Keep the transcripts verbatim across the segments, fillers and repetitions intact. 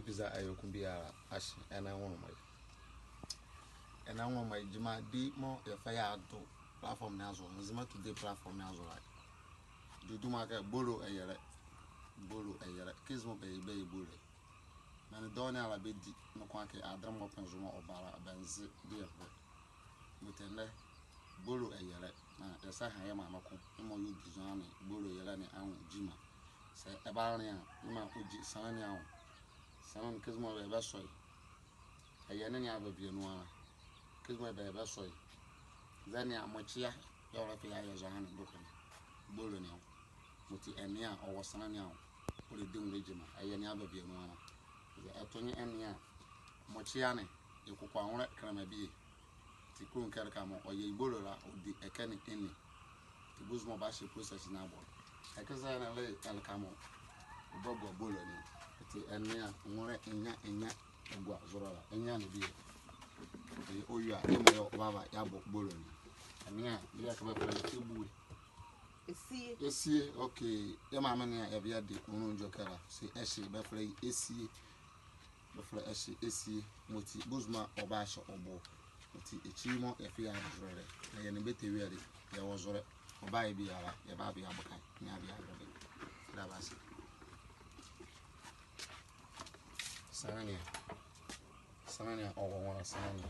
Pizza ayɛ ko biala ahye, ɛnɛ nwonlomɔ ye. Ɛnɛ nwonlomɔ ye, gyima di mɔɔ yɛfa yɛado platform ne azo, Nzema Today platform ne azo la. Duduma kɛ bolo ɛyɛlɛ. Bolo ɛyɛlɛ. Kɛzi mɔɔ bɛyɛ, bɛyɛ bolo. Menli dɔɔnwo ne ala bɛdi noko akee adenle mɔɔ kpɛnzo mɔɔ ɔba la, bɛnze deɛ ɛhye. Yemɔti ɛnɛ, bolo ɛyɛlɛ. Na yɛsa yɛha yɛ maame ko, yemɔ yɛ ɔdi zɔhane bolo ɛyɛlɛ ne anwo gyima. Saa ɛbalenle a, yemɔ ɔgyi sanlane ne anwo. Sanlane ne kɛzi mɔɔ bɛbasɔ ye, ɛyɛne ne aba bie nu ala. Kɛzi mɔɔ bɛbasɔ ye, zɛ ne a, mɔkyea yɛɛ ɔlɛfa yeayɛ zɔhane boko ne. Bolo ne anwo. Yemɔti ɛnea a, ɔwɔ sanlane ne anwo. Ɔlɛdi nwolɛ gyima. Ɛyɛne aba bie nu ala. Zɛ ɛto nye ɛnea a, mɔkyea ne, ye kokoa nwolɛ kɛnlɛma bie. Ti kronka ɛleka mɔɔ ɔyɛ ye bolo la, ɔdi ɛkɛ ne ɛnli. Ti buzu mɔɔ ɔbahye process ne abo. Ɛkɛ zɛ ɛnea ɛleka mɔɔ ɔbagua bolo ne. Ti ɛnea a, nwolɛ ɛnea, ɛnea ɛgua zolɛ la. Ɛnea ne bie. Ɔwie a, yemɔ yɛɛ ɔbava yeabɔ bolo ne. Ɛnea a, bie a kɛ bɛfɛlɛ ye ebue. Esie. Esie, okay. Yɛ maame ne a, yɛbie yɛde ɔnwo nwo ɛkɛ la. Saa ɛhye bɛfɛlɛ ye esie. Bɛfɛlɛ ɛhye esie. Yemɔti buzu mɔɔ ɔbahye ɔbo. Yemɔti ekyi mɔɔ yɛfa yɛado zolɛ la, na yɛnee bɛ tɛwia de, yɛwɔ zolɛ. Ɔbayɛ biala, yɛbava yeaboka ye, na yɛabie yeado bɛ. Yɛda bɛ ase. Sanlane ne a. Sanlane ne a, ɔwɔ nwolɛ sanlane ne.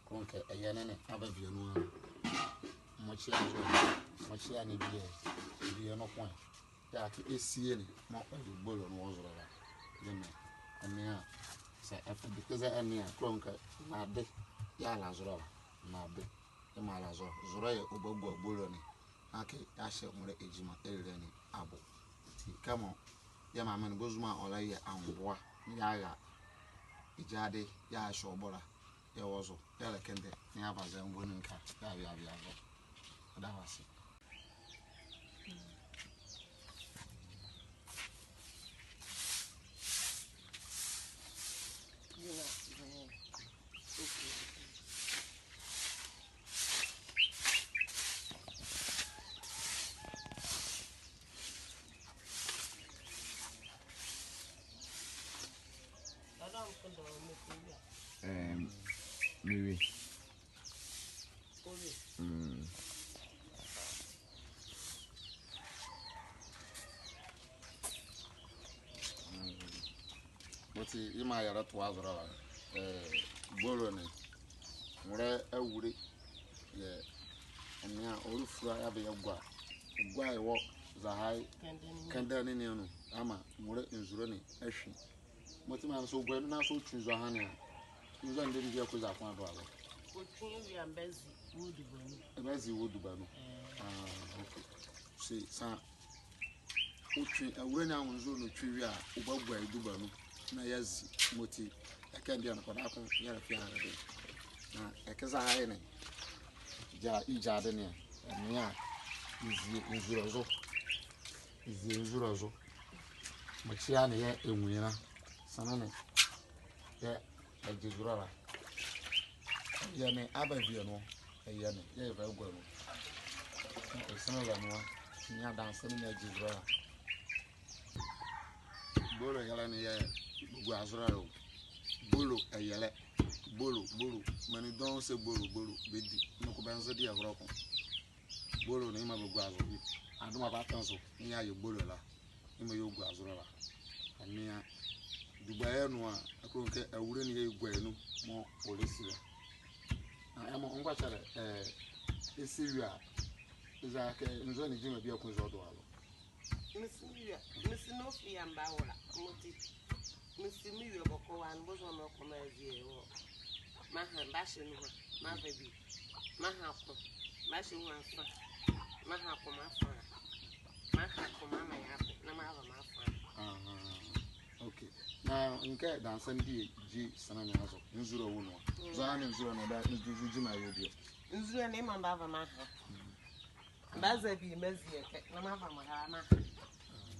Kronka ɛyɛne ne aba bie nu ala. Mɔkyea zolɛ. Mɔkyea ne bie, bie noko ɛ. Yɛɛ akee esie ne mɔɔ ɔyɛ bolo ne wɔ zolɛ la. Yemɔ ɛnea a, saa ɛfa di kɛ zɛ ɛnea a, kronka ɛnade yeala zolɛ la. Ɛnade. Yemɔ ala zolɛ. Zolɛ yɛɛ ɔbagua bolo ne. Akee yeahyɛ nwolɛ gyima ɛlɛ ne abo. Ti kɛmɔ yɛ maame ne, buzu mɔɔ ɔlɛyɛ anwoboa ne yeara egya de yeahyɛ ɔbo la, yɛwɔ zo. Yɛlɛkɛndɛ na yɛava zɛ nvoni nka, yɛawie, yɛawie azo. Yɛda wɔ ase. Ɛɛ, mewie. Mm. Yemɔti yemɔ a yɛlɛtoa zo la, ɛɛ, bolo ne, nwolɛ awule yɛɛ ɛnea a, ɔlɛfula yeava yeagua. Gua ye wɔ zɔhane kɛndɛ ne anu. Amaa nwolɛ nzule ne ahwi. Yemɔti maa nso ɔgua ye nu na sɛ ɔtwi zɔhane a, nzule ne debie biala kɔza ko ado alo? Ɔtwi wie a, ɛbazi wɔ duba nu. Ɛbazi wɔ duba nu. Ɛɛ. Ah, okay. Saa, saa ɔtwi, awule ne anwo nzule ne ɔtwi wie a, ɔbagua ye duba nu na yeazi. Yemɔti ɛkɛ ne deɛ noko daa ko yɛlɛfa yɛara bɛ. Na ɛkɛ zɛhae ne, gya, yegya de ne a, ɛnea a, yezie nzule zo. Yezie nzule zo. Mɔkyea ne yɛɛ ɛnwu ye la. Sanlane ne yɛɛ ɛgye zolɛ la. Ɛyɛne aba bie nu. Ɛyɛne yɛɛ ɛva ɛgua nu. Ɛsanlane la nu a, nea adanse ne, nea ɛgye zolɛ la. Bolo ɛyɛlɛ ne yɛɛ bɛgua zolɛ la o. Bolo ɛyɛlɛ. Bolo, bolo. Menli dɔɔnwo se bolo, bolo. Bɛdi. Noko bɛnze deɛ ɛhorɔ ko. Bolo ne yemɔ bɛgua zo. Adomɔ bata zo ne yeayɛ bolo la. Yemɔ yɛɛ ɔgua zolɛ la. Ɛnea a, duba ye anu a, ɛkɛ kɛ awule ne yɛɛ ɛgua ye nu mɔɔ ɔlɛsi la. Na yemɔ, ɔngoa kyɛlɛ, ɛɛ, esi wie a, eza kɛ nzule ne gyima biala kɔnzo do alo? Mesi mewie a, mesi na ɔfi a mebawora. Yemɔti mesi mewie bɔkɔɔ a, ne buzu mɔɔ mekɔ meazie ye wɔ. Meaha, mebahye nuhua, meava bie. Meaha ko, mebahye nuhua nsa. Meaha ko meafa a. Meaha ko meamaa ye abe, na meava meafa a. Aha. Okay. Na ɛkɛ dansa ne bie gyi sanlane ne azo. Nzule wɔ nu a. Mm. Zɔhane nzule ne ɔda, nzule gyima yɛ bie. Nzule ne yemɔ mebava meaha. Mm. Mebaza bie meazie ɛkɛ, na meava meaha, meaha.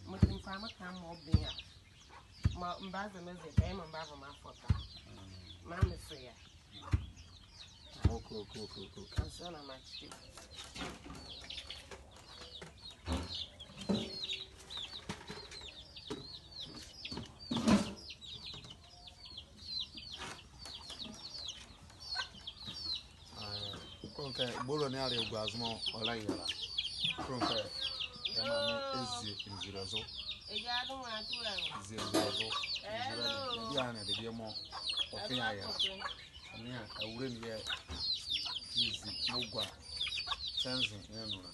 Yemɔti mefa meka mɔɔ bia. Mebava meazie ɛkɛ, yemɔ mebava meafɔta. Maa mese a. Okay, okay, okay, okay, okay. Ansa na makye. Ɛ, bolo ne ale ɔgua zo mɔɔ ɔlɛyɛ la. Kronke, yɛ maame ɛzie nzule zo. Ɛzie nzule zo. Nzule ne, ɛbie a ne debie mɔɔ ɔfa yɛ la. Ɛnea, awule ne yɛɛ, yɛzi mɔɔ gua kyɛnse ne anu la.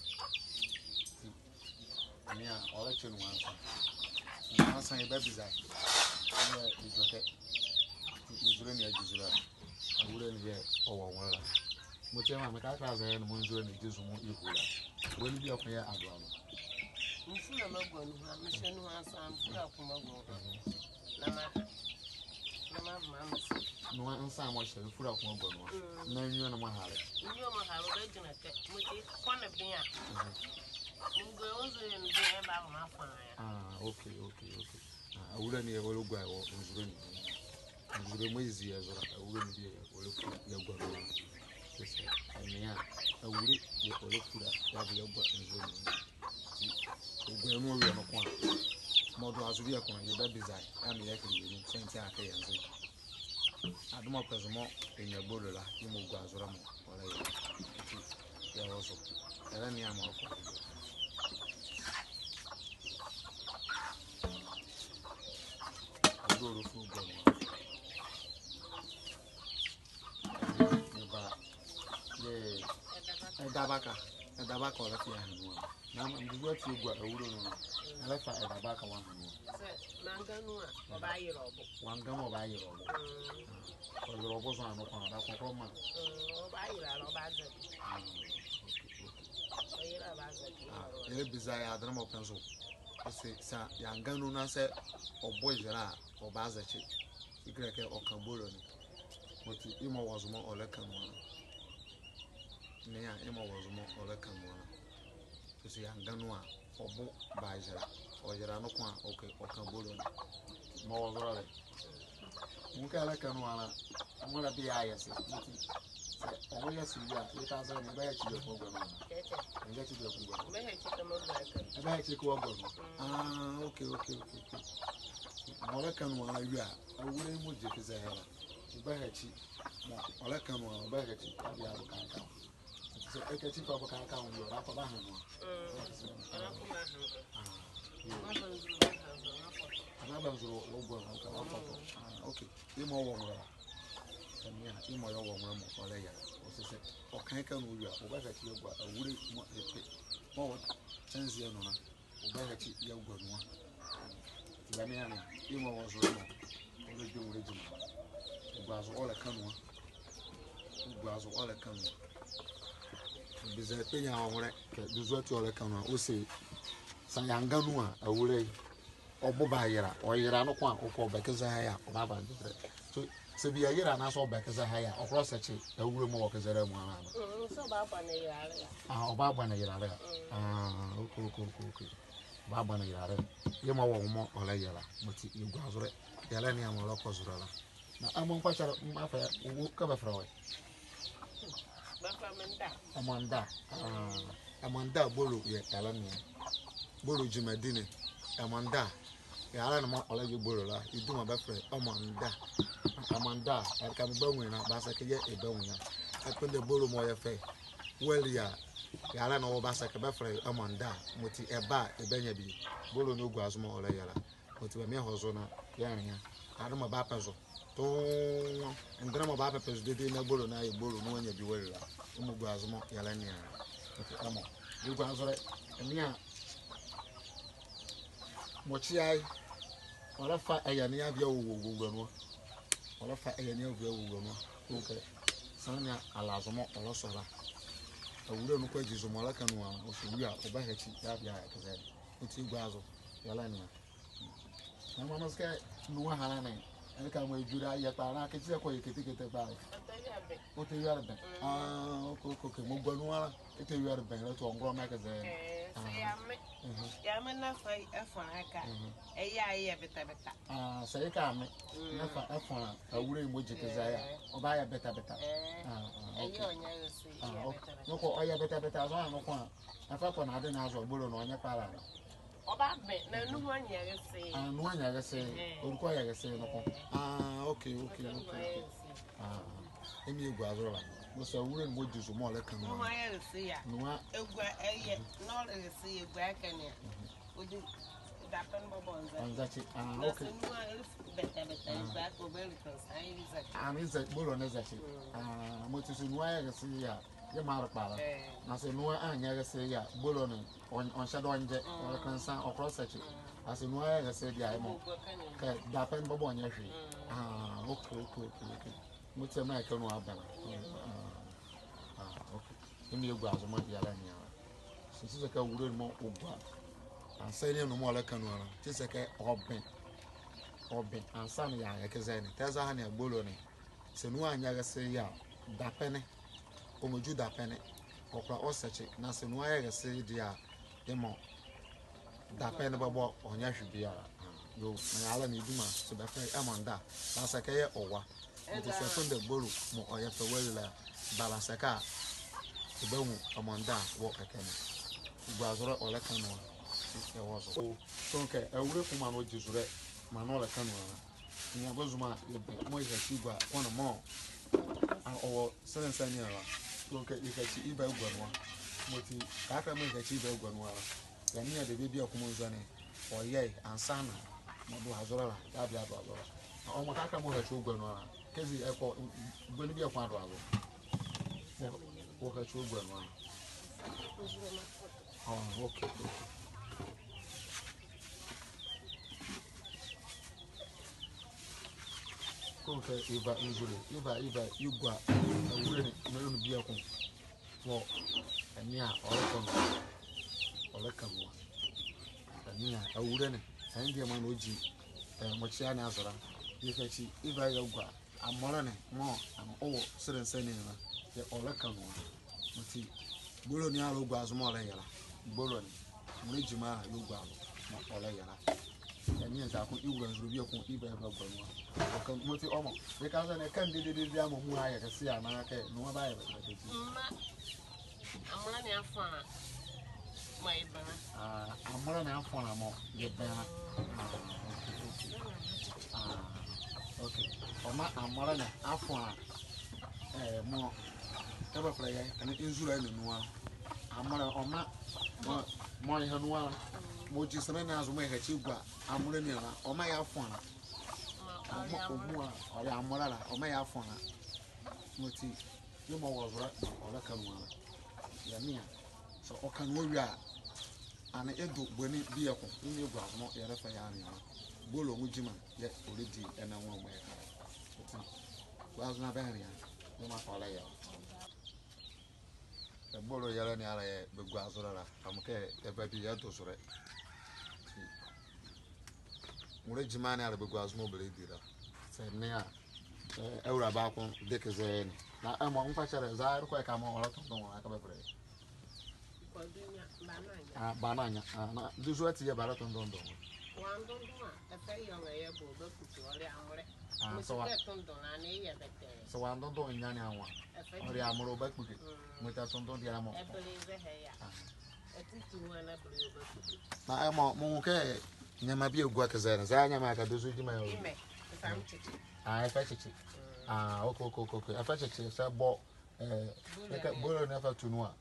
Ɛnea, ɔlɛkyɛ nu ansa. Nu ansa yɛbabiza ye. Yɛɛ edwɛkɛ. Nzule ne agyi zula. Awule ne yɛɛ ɔwɔ nwolɛ la. Mɔti yɛ maame kɛkala zɛhae ne mɔɔ nzule ne gyi zo mɔɔ ɛhu la. Wele bie ko yɛɛ adoa nu. Mefula magua nuhua, mehyɛ nuhua ansa, mefula ko magua nuhua. Na ma, na ma, ma, ma. Nu ansa mɔɔ hyɛ, mefula ko magua nu. Mm. Na nwiɔ ne mɔɔ hale. Nwiɔ mɔɔ hale, ɔbagyinla ɛkɛ. Mɔti kɔ ne bea. Mhm. Mɔɔ gua ɔnzule ne bea, ɛba mɔɔ afa ya. Ah, okay, okay, okay. Ah, awule ne yɛɛ ɔlɛgua wɔ nzule ne. Nzule mɔɔ ɛzi yɛ zo la, awule ne bie yɛɛ ɔlɛfu yɛagua nu. Kɛse, ɛnea, awule yɛɛ ɔlɛfula, yɛava yɛagua nzule ne. Ɔgua nu ɔwie noko a, mɔɔ do azo bieko yɛbabiza ye, a me yɛkile ye nu, sɛ nti a kɛ yɛnze. Ade mɔɔ pɛ zo mɔɔ ɛnyia bolo la, yemɔ ɔgua zo la mɔɔ ɔlɛyɛ. Nti, yɛwɔ zo. Yɛlɛnea mɔɔ ɔlɛkɔ zo. Ɔdo ɔlɛfu ɔgua nu a. Ɛba, yɛɛ, ɛdabaka, ɛdabaka ɔlɛfa yɛ ahenwo a. Na mɔɔ, nduzu ati ɔgua awule nu la, ɛlɛfa ɛdabaka wɔ ahenwo a. Sɛ, wangaga nu a, ɔbayelɛ ɔ bo. Wangaga nu a, ɔbayelɛ ɔ bo. Mm. Ah, ɔyelɛ ɔ bo zo a noko a, ɔda kɔkɔlɔ ma. Mm, ɔbayelɛ a la, ɔbaza bi. Ah, okay, okay. Ɔyelɛ a, ɔbaza bi. Ah, yɛlɛbiza ye ade ne mɔɔ pɛ nzo. Ɔse, sɛ yeanga nu na sɛ ɔ bo ye la a, ɔbaza kye. Ɛkile kɛ ɔka bolo ne. Mɔti yemɔ wɔ zo mɔɔ ɔlɛka nu a la. Nea, yemɔ wɔ zo mɔɔ ɔlɛka nu a la. Ɔse yeanga nu a, ɔ bo bayela. Ɔyela noko a, okay, ɔka bolo ne. Mɔɔ wɔ zo la lɛ. Mɔɔ kɛ ɛlɛka nu a la, ɔmɔ la bie a yɛ se. Mɔti, sɛ ɔ bo yɛ se ye a, yɛka sɛ ne, ɛbahakyi bieko ɔgua nu a. Ɛbahakyi bieko ɔgua nu. Ɛbahakyi kɛ ɔgua nu. Ah, okay, okay, okay, okay. Mɔɔ ɔlɛka nu a la wie a, awule mɔɔ gyi kɛzɛhae la. Ɔbahakyi. Mɔɔ ɔlɛka nu a, ɔbahakyi. Ɔbia ɔbakaka. Sɛ ɛkakyi kɛ ɔbakaka, ɔbakɔ ɔbaha nu a. Mm. Ah, yeah. Ɔbaba nzule ɔgua nu, ɔka ɔbafɔtɔ. Ah, okay. Yemɔ wɔ nwolɛ la. Ɛnea, yemɔ yɛɛ ɔwɔ nwolɛ mɔɔ ɔlɛyɛ la. Ɔse sɛ ɔka ɛkɛ nu ɔwie a, ɔbahakyi agua awule mɔɔ ɛpɛ. Mɔɔ wɔ kyɛnse ne anu la. Ɔbahakyi yɛagua nu a. Ɔbamia ne, yemɔ wɔ zo mɔɔ ɔlɛdwu nwolɛ gyima. Ɔgua zo ɔlɛka nu a. Ɔgua zo ɔlɛka nu a. Biza ye kpanyinli a wɔ nwolɛ kɛ nduzu ati ɔlɛka nu a, ɔse, sɛ yeanga nu a, awule ye, ɔ bo bayela, ɔyela noko a, okay, ɔbakɛzɛhae a, ɔbava adwenle. So, sɛ bie yela na sɛ ɔbakɛzɛhae a, ɔkɔlɔsɛ kye awule mɔɔ wɔkɛzɛ la amuala no. Mm, sɛ ɔbabɔ ne yela la. Ah, ɔbabɔ ne yela la. Mm. Ah, okay, okay, okay, okay. Ɔbabɔ ne yela la. Yemɔ wɔ nwolɛ mɔɔ ɔlɛyɛ la. Mɔti yɛgua zo la. Yɛlɛnea mɔɔ ɔlɛkɔ zo la la. Na amuala kpɔkyalɛ, mafa ya, ɔ, ɔ, kɛ bɛfɛlɛ wɔ? Bɛfɛlɛ me Nda. Ɔmɔ Nda. Ah, Ɔmɔ Nda bolo yɛɛ yɛlɛnea. Bolo gyima dini. Ɔmɔ Nda. Yɛlɛnea mɔɔ ɔlɛyɛ bolo la. Yɛ duma bɛfɛlɛ Ɔmɔ Nda. Ɔmɔ Nda. Ɛleka me banwu ye na, basɛkye yɛ ɛ banwu ye. Ɛkpondɛ bolo mɔɔ yɛfɛ ye Wɛli a, yɛlɛnea wɔ, basɛkye bɛfɛlɛ ye Ɔmɔ Nda. Mɔti ɛba a, ɛbanyia bie. Bolo ne ɔgua zo mɔɔ ɔlɛyɛ la. Mɔti bɛmaa yɛhɔ zo na yɛnlea. Ade mɔɔ bapɛ zo. Tɔɔnwo. Ɛndenle mɔɔ bapɛpɛ zo dedee na bolo ne ayɛ bolo na wɔannyia bie wɔali la. Yemɔ ɔgua zo mɔɔ yɛlɛnea. Mɔti ɛmɔ. Yɛgua zo la. Ɛnea. Mɔɔ kye a ye. Ɔlɛfa ɛyɛ ne yeava yeawu wɔ ɔwula nu a. Ɔlɛfa ɛyɛ ne yeava yeawu wɔ ɔwula nu a. Kronke. Siane ala zo mɔɔ ɔlɛsɔ la. Awule noko agyi zo mɔɔ ɔlɛka nu a. Ɔsɔ wie a, ɔbahakyi yeava yeayɛ kɛzɛ. Ɔti yɛgua zo. Yɛlɛnea. Na mɔɔ mese kɛ nu a hala ne, ɛleka mɔɔ ɛdwu la, yɛ kpalɛ na kɛti yɛkɔ yɛ ketekete kpalɛ. Ɔtɛyɔle bɛ. Ɔtɛyɔle bɛ. Mm. Ah, okay, okay, okay. Mɔɔ gua nu ala, ɛtɛyɔle bɛ, ɛlɛtɔ ɔngrɔma kɛzɛ. Eh, sɛ yeame. Mhm. Yeame na fa ɛfɔla ɛka. Mhm. Ɛyɛ a yɛ bɛtabɛta. Ah, sɛ yeka ame. Mm. Na fa ɛfɔla, awule mɔɔ gyi kɛzɛ ye a. Eh. Ɔbayɛ bɛtabɛta. Eh. Ah, ah, okay. Ɛyɛ ɔnyɛ yɛ se, ah, yɛ okay. Bɛtabɛta. Noko, ɔyɛ bɛtabɛta, zo a noko a. Ɛfa kɔ na ade na zo bolo ne ɔnyɛ kpalɛ ne. Ɔbaben, na nuhua nye ɛhye. Ah, nuhua nye ɛhye. Ɛhɛe. Ɔluku ɔyɛ ɛhye noko. Ɛhɛe. Ah, okay, okay, okay, okay. Ah, ah. Ɛnee yɛguazo la. Mɔɔ saa awulae ne mɔɔ di zo mɔɔ ɔlɛka nu a. Nuhua ɛhye a. Nuhua. Ɛgua ɛyɛ, na ɔlɛhye ɛgua ɛkɛ ne a. Mhm. Ɔdi dapɛne bɔbɔ ɔnzakye. Ɔnzakye. Ah, okay. Na saa nuhua ɛlɛfu bɛtɛbɛtɛ ɛgua ɛkɛ ɔbali kɛ nsa ɛnzakye. Ah, ɛnzakye, bolo ne ɛnzakye. Mm. Ah, mɔti saa nuhua ɛhye a. Yɛɛ mɔɔ ɛlɛkpa la. Ɛɛ. Na saa nuhua anyɛ ɛhye a, bolo ne, ɔn-, ɔnhyɛ dɛ ɔngyɛ, mm, ɔlɛka nsa, ɔkɔ ɔsɛkye. Mm. Na saa nuhua ɛhye deɛ a, yɛmɔ. Kɛ dapɛne bɔbɔ ɔnyɛ hwee. Mm. Ah, okay, okay, okay, okay. Mɔti ɛmaa ɛkɛ nu a bɛla. Mm. Ah, ah, okay. Ɛnee yɛguazo mɔɔ yɛlɛnea la. So, te sɛ kɛ awulae ne mɔɔ ɔgua. Ansaana yɛanu mɔɔ ɔlɛka nu a la. Te sɛ kɛ ɔben. Ɔben. Ansaana yɛanyɛ ɛkɛ zɛhae ne a, bolo ne. Saa nuhua anyɛ ɛhye a, dapɛne. Ɔmɔdwu dapɛne. Ɔkola ɔsɛkye. Na saa nuhua ɛhye deɛ a, yɛmɔ. Dapɛne bɔbɔ ɔnyɛ hwee biala. Yoo, na yɛla ne dwuma, so bɛfɛlɛ ye ɛmɔ nda. Balasɛka yɛɛ ɔwa. Mɔti saa ɛfɛlɛ ndɛ bolo mɔɔ ɔyɛ fɛ wɔ la. Balasɛka a, ɛbanwu ɛmɔ nda wɔ ɛkɛ ne. Guazolɛ ɔlɛka nu a, si ɛwɔ zo. So kɛ awulae ko maa ɔgyi zolɛ, maa ɔlɛka nu a. Nea bɛzuma yɛbɛ mɔɔ yɛhakyi gua ko ne mɔɔ. A, ɔwɔ sɛlɛnsa ne ala. So kɛ yɛhakyi ye ba yɛgua nu a. Mɔti, kɛkala mɔɔ yɛhakyi ye ba yɛgua nu a la. Yɛnea debie bieko mɔɔ nzɔne. Ɔyɛ, ansaana. Mɔɔ do azolɛ la, yɛabie ado azolɛ la. Na ɔmɔ kɛkala mɔɔ ɔhakyi ɔgua nu a la. Kɛzi ɛkɔ, m-, m-, boni bieko ado azo. Mɔɔ, mɔɔ ɔhakyi ɔgua nu a la. Oh, okay, okay. Ko kɛ yɛva nzule, yɛva, yɛva, yɛgua awulae ne, ne, ne bieko. Wɔ, ɛnea, ɔlɛkɔ nu a, ɔlɛka nu a. Ɛnea, awulae ne, ɛnea deɛ maa ɔgyi, ɛ, mɔkyea ne azo la. Yɛhakyi, yɛva yɛgua, amɔlɛ ne, mɔɔ, ɔwɔ sɛlɛnsa ne la. Yɛɛ ɔlɛka nu a. Mɔti, bolo ne ala ɔgua zo mɔɔ ɔlɛyɛ la. Bolo ne. Nwolɛ gyima a yɛgua zo mɔɔ ɔlɛyɛ la. Ɛnea eza ko yɛwula nzule bieko yɛba yɛbagua nu a. Ɔka mɔti ɔmɔ. Bɛka sɛ ne ɛka dedede a mɔɔ mu ayɛ kɛse a na kɛ nu a bayɛ bɛbɛ. Mma. Amɔlɛ ne afɔla. Mɔɔ yɛbɛla. Ah, amɔlɛ ne afɔla mɔɔ yɛbɛla. Ah, okay, okay. Ah, okay. Ɔmaa amɔlɛ ne afɔla. Ɛɛ, mɔɔ, kɛ bɛfɛlɛ ye, ɛnee nzule ne nu a. Amɔlɛ, ɔmaa, mɔɔ, mɔɔ yɛha nu a. Mɔɔ ɔgyi sane ne azo mɔɔ yɛhakyi gua amɔlɛ ne la. Ɔmaa yɛ afɔla. Ɔmaa, ɔmaa, ɔyɛ amɔlɛ la. Ɔmaa yɛ afɔla. Mɔti, yemɔ wɔ zolɛ, ɔlɛka nu a la. Yɛnea. Sɛ ɔka nu a ɔwie a. Ɛnee ɛdo boni bieko, ɛnea yɛgua zo mɔɔ yɛlɛfa yɛanea la. Bolo nwo gyima, yɛɛ ɔlɛdi ɛnea nwo mɔɔ yɛka la. Ɔti, guazo na bɛnea, yemɔ ɔlɛyɛ la. Ɛbolo yɛlɛnea la yɛɛ bɛgua zolɛ la, amɔ kɛ yɛba bie yɛdo zolɛ. Nwolɛ gyima ne ala bɛgua zo mɔɔ bɛlɛdi la. Sɛ ɛnea, ɛ, awulae baako de kɛ zɛ ne. Na ɛmɔ, mekpɛkyɛlɛ, zɛhae ɛdekɔ ɛkɛ mɔɔ ɔlɛtondon la, kɛ bɛfɛlɛ ye. Ah, bananya. Ah, na, duzu ati yɛɛ bɛlɛtondon dɔɔnwo. Wɔandondon a, ɛfɛ yɔnga yɛɛ bɛbakpeke, ɔle amɔlɛ. Ah, sɛ wɔ- Mɔti kɛ tondon la, ɛnee yɛɛ bɛtɛ. Sɛ wɔandondon ɛnyane anwo a. Ɛfɛ ɔle amɔlɛ ɔbakpeke. Mm. Mɔti tondon deɛ amɔ. Ɛbɛlɛ zɛhae a. Ah. Ɛtiti nwo a na ɛbɛlɛ ɔbakpeke. Na ɛmɔ, menwu kɛ nyɛma bie gua kɛ zɛ ne. Zɛhae nyɛma kɛ duzu gyima yɛ ɔ. Yemɛ, ɛfa me kyekye. Ah, ɛfa kyekye. Mm. Ah, okay, okay, okay, okay. Ɛfa kyekye, sɛ bɔ, eh, bolo ne ɛfa tu nu a.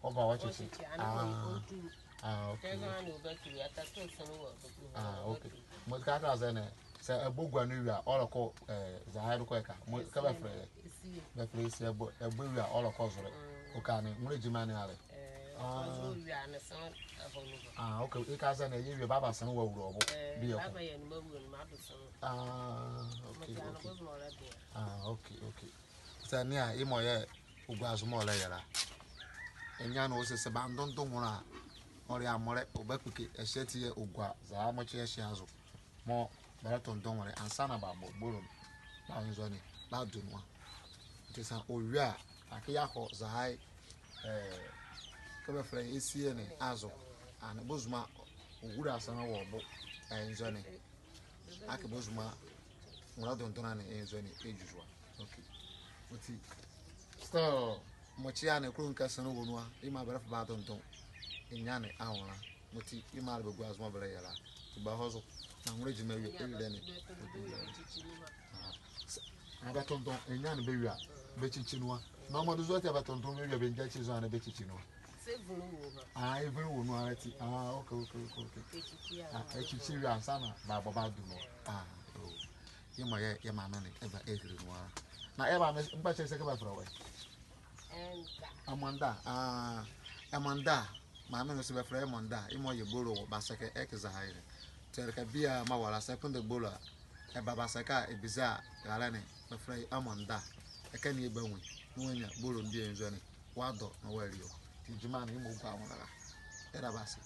Ɔva ɔkyekye. Ɔkyekye, ɛnee ɔtu. Ah, okay. Kɛ zɛhae ne ɔbatu, ɛtato sane wɔ ɔbatu. Ah, okay. Mɔti kɛkala zɛ ne, sɛ ɛbɔ gua ne wie a, ɔlɛkɔ, eh, zɛhae ɛdekɔ ɛkɛ. Mɔɔ, kɛ bɛfɛlɛ ye. Esie. Bɛfɛlɛ ye esie, ɛbɔ, ɛbɔ wie a, ɔlɛkɔ zolɛ. Mm. Ɔka ne, nwolɛ gyima ne ala. Eh, ah. Ɔzo wie a, ne sane ɛhɔ nu hɔ. Ah, okay. Ɛkɛ zɛ ne, yɛwie a bɛaba sane wɔ awula ɔ bo. Eh, bieko. Bɛaba yɛ ne mɔɔ awula nu mɔɔ ado sane. Ah, okay, mɔti ano okay. Bɛzo ɔlɛde a. Ah, okay, okay. Sɛ ɛnea, yemɔ yɛɛ ɔgua zo mɔɔ ɔlɛyɛ la. Ɛnyane ɔse sɛ bɛandondon nwo la. Ɔle amɔlɛ, ɔbakpeke, ɛhye ati yɛɛ ɔgua, zɛhae mɔɔ kye ɛhye azo. Mɔɔ, bɛlɛtondon nwolɛ, ansaana bɛabɔ, bolo, bɛanzɔne, bɛado nu a. Ɔti saa ɔwie a, akee yɛakɔ zɛhae, eh, kɛ bɛfɛlɛ ye esie ne azo. Ɛnee bɛzuma, ɔwula sane wɔ ɔ bo, ɛnzɔne. Akee bɛzuma, nwolɛ dondon ne ɛnzɔne, ɛdwu zo a. Okay. Ɔti, still, mɔkyea ne kɔlɔ ɛnka sane wɔ nu a, yemɔ bɛlɛfa bɛadondon ɛnyane anwo la. Mɔti yemɔ a le bɛgua zo mɔɔ bɛlɛyɛ la. Ti bɛhɔ zo. Na nwolɛ gyima wie ɛlɛ ne. Aa, bɛtontɔn ɛnea ne bɛwie a, bɛkyikyi nu a. Na mɔɔ do zo ati a bɛtontɔn bɛwie a, bɛngya kyi zo a na bɛkyikyi nu a. Aa, ɛvunli wɔ nu a ati. Aa, okay, okay, okay, okay. Aa, ɛkyikyi wie a ansa na bɛabɔ bɛado nu a. Aa, oo. Yemɔ yɛ, yɛ maame ne ɛva ɛhile nu a. Na yɛ maame, mepakyɛ, se kɛ bɛfɛlɛ wɔ ɛ? Ɛmɔnda. Aa, Ɛmɔnda. Maame ne se bɛfɛlɛ ye Ɛmɔnda. Yemɔ yɛ Gbolo wɔ Basɛkɛ, ɛke zɛhae ne. Ti ɛleka biala mɔɔ wɔ la, sɛ ɛkpondɛ Gbolo a, ɛba Basɛkɛ a, ɛbiza raalɛ ne, bɛfɛlɛ ye Ɛmɔnda. Ɛkɛ ne yɛbanwu ye, na wɔanyia Gbolo mbie nzɔne, wɔadɔ na wɔali ɔ. Ti gyima ne yemɔ gua nwolɛ la. Yɛda bɛ ase.